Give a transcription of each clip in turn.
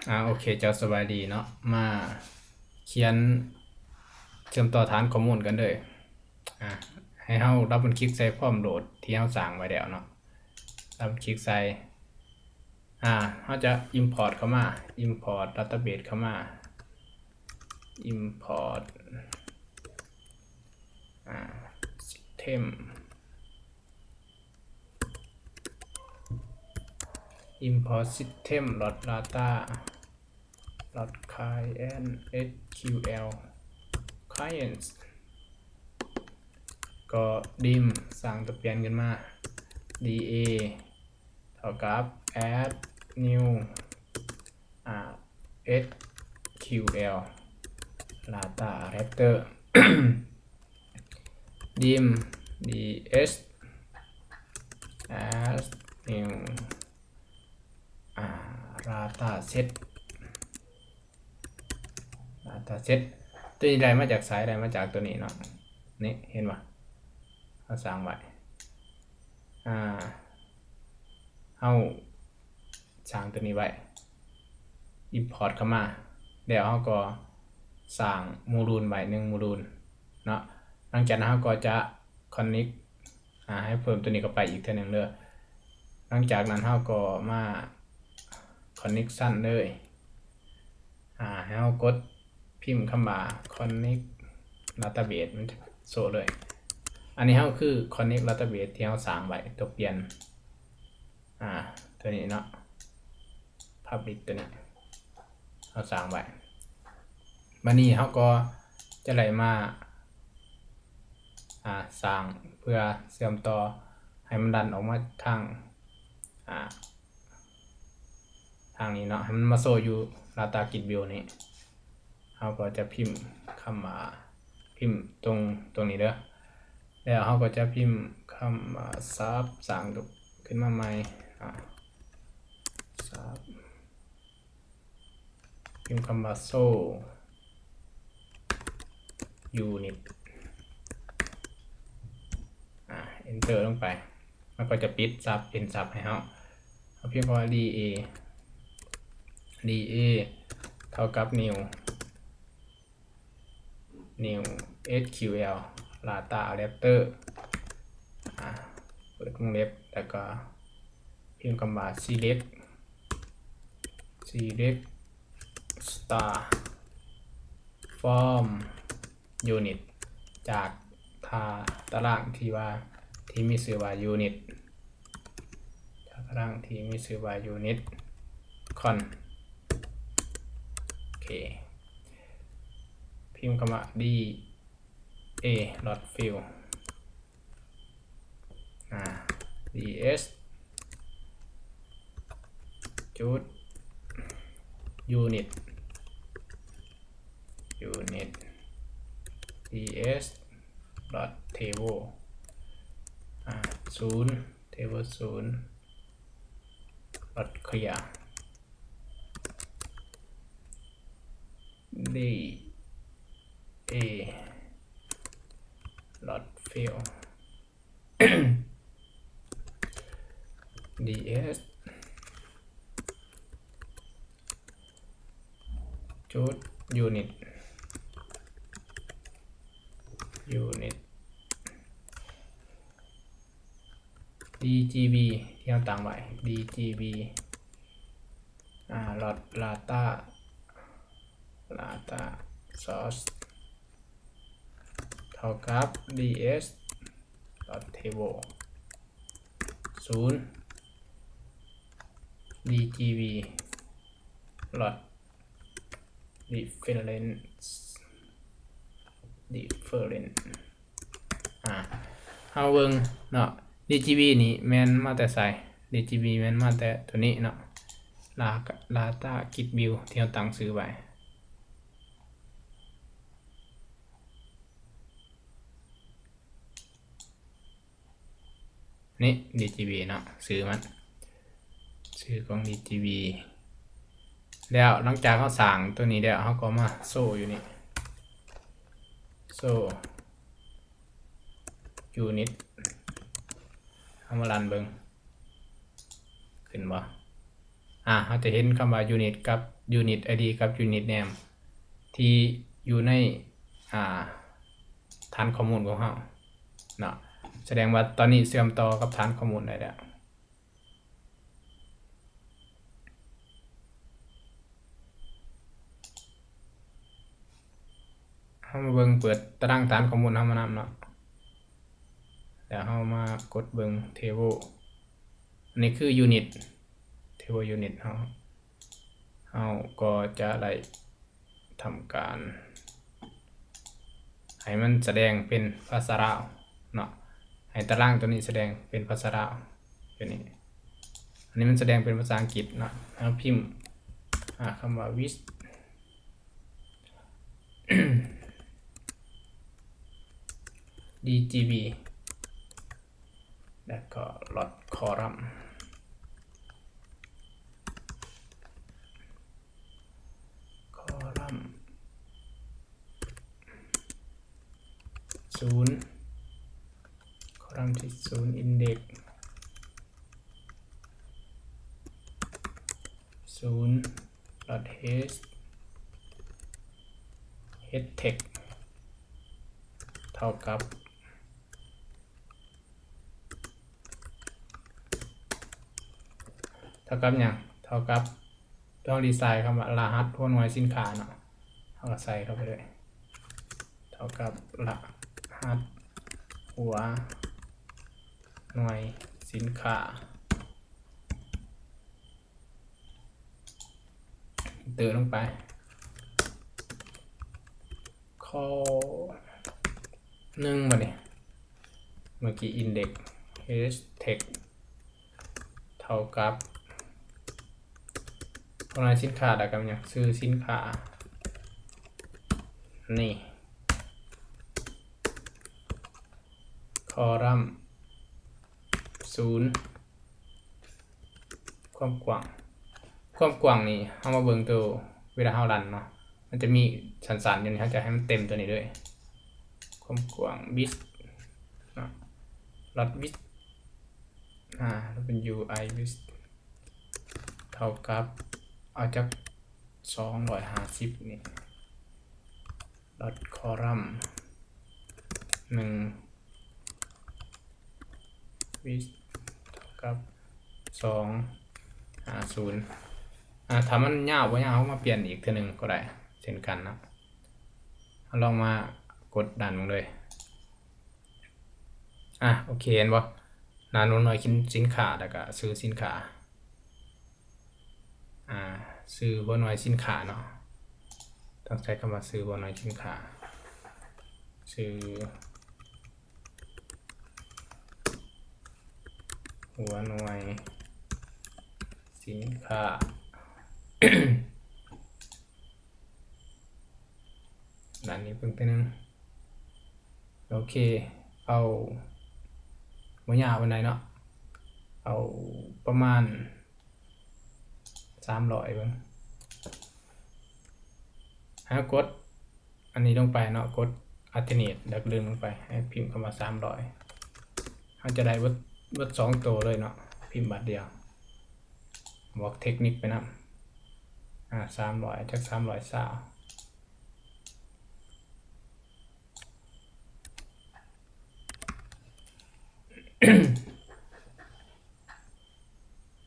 ອາ ໂອເຄ ເຈົ້າ ສະບາຍດີເນາະ. ມາຂຽນເຊື່ອມຕໍ່ຖານຂໍ້ມູນກັນເດີ. ອາ ໃຫ້ເຮົາດັບເບິນຄລິກໃສ່ຟອມໂຫຼດທີ່ເຮົາສ້າງໄວ້ແລ້ວເນາະ. ດັບເບິນຄລິກໃສ່ ອາ ເຮົາຈະອິມພອດເຂົ້າມາ ອິມພອດດາຕາເບສເຂົ້າມາ ອິມພອດ ອາ ຊິສເຕັມ import system dot data dot client SQL clients ກໍ dim ສ້າງຕົວປ່ຽນຂຶ້ນມາ D A ເທົ່າກັບ add new ອາ SQL data adapter dim ds add new ອາ data set data set ຕົວນີ້ໄດ້ມາຈາກໃສ? ໄດ້ມາຈາກຕົວນີ້ເນາະ. ນີ້ເຫັນບໍ່? ເຮົາສ້າງໄວ້ ອາ ເຮົາສ້າງຕົວນີ້ໄວ້ import ເຂົ້າມາ ແລ້ວເຮົາກໍສ້າງໂມດູນໄວ້ໜຶ່ງໂມດູນເນາະ. ຫຼັງຈາກນັ້ນເຮົາກໍຈະ connect ອາ ໃຫ້ເພີ່ມຕົວນີ້ເຂົ້າໄປອີກເທື່ອໜຶ່ງເດີ. ຫຼັງຈາກນັ້ນເຮົາກໍມາ connection ເລີຍ ອາ ໃຫ້ເຮົາກົດພິມຄຳວ່າ connect database ມັນຈະໂຊເລີຍ. ອັນນີ້ເຮົາຄື connect database ທີ່ເຮົາສ້າງໄວ້ ຕົວປ່ຽນ ອາ ຕົວນີ້ເນາະ public ຕົວນີ້ເຮົາສ້າງໄວ້. ບັດນີ້ເຮົາກໍຈະໄດ້ມາ ອາ ສ້າງເພື່ອເຊື່ອມຕໍ່ໃຫ້ມັນດັນອອກມາທາງ ອາ ທາງນີ້ເນາະ ໃຫ້ມັນມາໂຊຢູ່ Data Grid View ນີ້. ເຮົາກໍຈະພິມຄຳວ່າ ພິມຕົງ ຕົງນີ້ເດີ ແລ້ວເຮົາກໍຈະພິມຄຳວ່າ sub ສ້າງຂຶ້ນມາໃໝ່ ອາ sub ພິມຄຳວ່າ show unit ອາ enter ລົງໄປ ມັນກໍຈະປິດ sub ເປັນ sub ໃຫ້ເຮົາ. ເຮົາພິມຄຳວ່າ D A D A ເທົ່າກັບ new new SQL data adapter ອາ ເປີດວົງເລັບ ແລ້ວກໍພິມຄຳວ່າ select select star from unit ຈາກຕາ ຕາລາງທີ່ວ່າ ທີ່ມີຊື່ວ່າ unit ຈາກຕາລາງທີ່ມີຊື່ວ່າ unit con ໂອເຄ ພິມຄຳວ່າ D A dot fill ອາ ds ຈຸດ unit unit ds dot table ອາ ສູນ table ສູນ dot clear d a dot fill ds ຈຸດ unit unit dgb ທີ່ເຮົາຕັ້ງໄວ້ dgb ອາ dot data data source ເທົ່າກັບ ds dot table ສູນ dgb dot reference reference ອາ ເຮົາເບິ່ງເນາະ dgb ນີ້ແມ່ນມາແຕ່ໃສ? dgb ແມ່ນມາແຕ່ຕົວນີ້ເນາະ data grid view ທີ່ເຮົາຕັ້ງຊື່ໄວ້. ນີ້ dgb ເນາະ ຊື່ມັນ ຊື່ຂອງ dgb ແລ້ວຫຼັງຈາກເຮົາສ້າງຕົວນີ້ແລ້ວ ເຮົາກໍມາໂຊຢູ່ນີ້ ໂຊ unit ເຮົາມາຣັນເບິ່ງ ຂຶ້ນບໍ່? ອາ ເຮົາຈະເຫັນຄຳວ່າ unit ກັບ unit ID ກັບ unit name ທີ່ຢູ່ໃນ ອາ ຖານຂໍ້ມູນຂອງເຮົາເນາະ. ສະແດງວ່າຕອນນີ້ເຊື່ອມຕໍ່ກັບຖານຂໍ້ມູນໄດ້ແລ້ວ. ເຮົາມາເບິ່ງ ເປີດຕາລາງຖານຂໍ້ມູນເຮົາມານຳເນາະ ແລ້ວເຮົາມາກົດເບິ່ງ table ອັນນີ້ຄື unit table unit ເຮົາ ເຮົາກໍຈະໄດ້ ທຳການໃຫ້ມັນສະແດງເປັນພາສາລາວເນາະ, ໃຫ້ຕາລາງຕົວນີ້ສະແດງເປັນພາສາລາວ ຕົວນີ້. ອັນນີ້ມັນສະແດງເປັນພາສາອັງກິດເນາະ, ເຮົາພິມ ອາ ຄຳວ່າ with dgb ແລ້ວກໍ dot column column ສູນ column ທີ່ສູນ index ສູນ dot h head text ເທົ່າກັບ ເທົ່າກັບຫຍັງ? ເທົ່າກັບ ຕ້ອງດີໄຊນ໌ຄຳວ່າລະຫັດຫົວໜ່ວຍສິນຄ້າເນາະ, ເຮົາກໍໃສ່ເຂົ້າໄປເລີຍ ເທົ່າກັບລະຫັດຫົວໜ່ວຍສິນຄ້າ ເຕີມລົງໄປ ຂໍ້ໜຶ່ງ ບາດນີ້ ເມື່ອກີ້ index head text ເທົ່າກັບ ຕົວໜ້າສິນຄ້າ ແລ້ວກໍຫຍັງ? ຊື່ສິນຄ້າ ນີ້ column ສູນ ຄວາມກວ້າງ ຄວາມກວ້າງນີ້ ເຮົາມາເບິ່ງໂຕເວລາເຮົາຣັນເນາະ, ມັນຈະມີສັ້ນໆຢູ່ນີ້ ເຮົາຈະໃຫ້ມັນເຕັມຕົວນີ້ເລີຍ ຄວາມກວ້າງ width ເນາະ dot width ອາ ແລ້ວເປັນ ui width ເທົ່າກັບ ເອົາຈັກ ສອງຮ້ອຍຫ້າສິບນີ້ dot column ໜຶ່ງ width ເທົ່າກັບ ສອງຫ້າສູນ ອາ ຖ້າມັນຍາວບໍ່ຍາວ ເຮົາມາປ່ຽນອີກເທື່ອໜຶ່ງກໍໄດ້ເຊັ່ນກັນເນາະ. ເຮົາລອງມາກົດຣັນເບິ່ງເລີຍ ອາ ໂອເຄ ເຫັນບໍ່? ໜ້າໜ່ວຍສິນ ສິນຄ້າ ແລ້ວກະຊື່ສິນຄ້າ ອາ ຊື່ຫົວໜ່ວຍສິນຄ້າເນາະ, ຕ້ອງໃຊ້ຄຳວ່າຊື່ຫົວໜ່ວຍສິນຄ້າ ຊື່ຫົວໜ່ວຍສິນຄ້າ. ອັນນີ້ເບິ່ງເທື່ອໜຶ່ງ ໂອເຄ ເອົາ ບໍ່ຍາວປານໃດເນາະ ເອົາປະມານສາມຮ້ອຍເບິ່ງ ໃຫ້ເຮົາກົດອັນນີ້ລົງໄປເນາະ ກົດ Alternate ແລ້ວກໍດຶງລົງໄປ ໃຫ້ພິມຄຳວ່າສາມຮ້ອຍ ເຮົາຈະໄດ້ເບິດ ເບິດສອງໂຕເລີຍເນາະ ພິມບາດດຽວ ບວກເທັກນິກໄປນຳ ອາ ສາມຮ້ອຍ ຈັກສາມຮ້ອຍຊາວ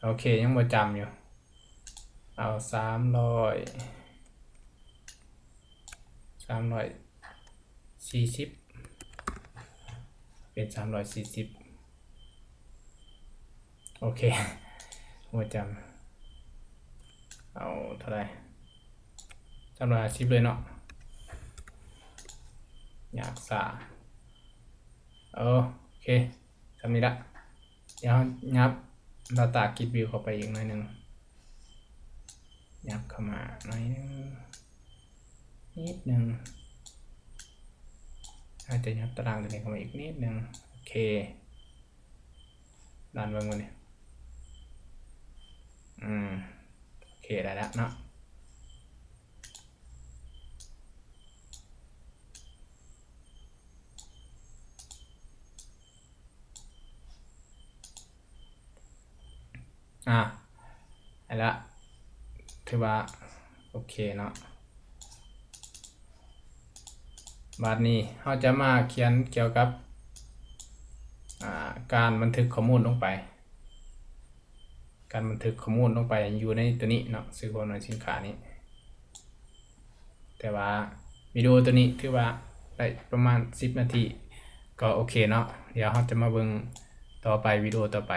ໂອເຄ ຍັງບໍ່ຈຳຢູ່ ເອົາສາມຮ້ອຍ ສາມຮ້ອຍສີ່ສິບ ເປັນສາມຮ້ອຍສີ່ສິບ ໂອເຄ ບໍ່ຈຳ ເອົາເທົ່າໃດ? ສາມຮ້ອຍຫ້າສິບເລີຍເນາະ ຍາກສາ ໂອເຄ ສ່ຳນີ້ລະ ດຽວເຮົາຫຍັບ Data Grid View ເຂົ້າໄປອີກໜ້ອຍໜຶ່ງ ຫຍັບເຂົ້າມາໜ້ອຍໜຶ່ງ ນິດໜຶ່ງ ອາດຈະຫຍັບຕາລາງຕົວນີ້ເຂົ້າມາອີກນິດໜຶ່ງ ໂອເຄ ລັນເບິ່ງບາດນີ້ ອືມ ໂອເຄ ໄດ້ລະເນາະ ອາ ໄດ້ລະ ຖືວ່າໂອເຄເນາະ. ບາດນີ້ເຮົາຈະມາຂຽນກ່ຽວກັບ ອ່າ ການບັນທຶກຂໍ້ມູນລົງໄປ, ການບັນທຶກຂໍ້ມູນລົງໄປຢູ່ໃນຕົວນີ້ເນາະ, ຊື່ຄົນໃນສິນຄ້ານີ້. ແຕ່ວ່າວິດີໂອຕົວນີ້ຖືວ່າໄດ້ປະມານສິບນາທີ ກໍໂອເຄເນາະ. ດຽວເຮົາຈະມາເບິ່ງຕໍ່ໄປ ວິດີໂອຕໍ່ໄປ.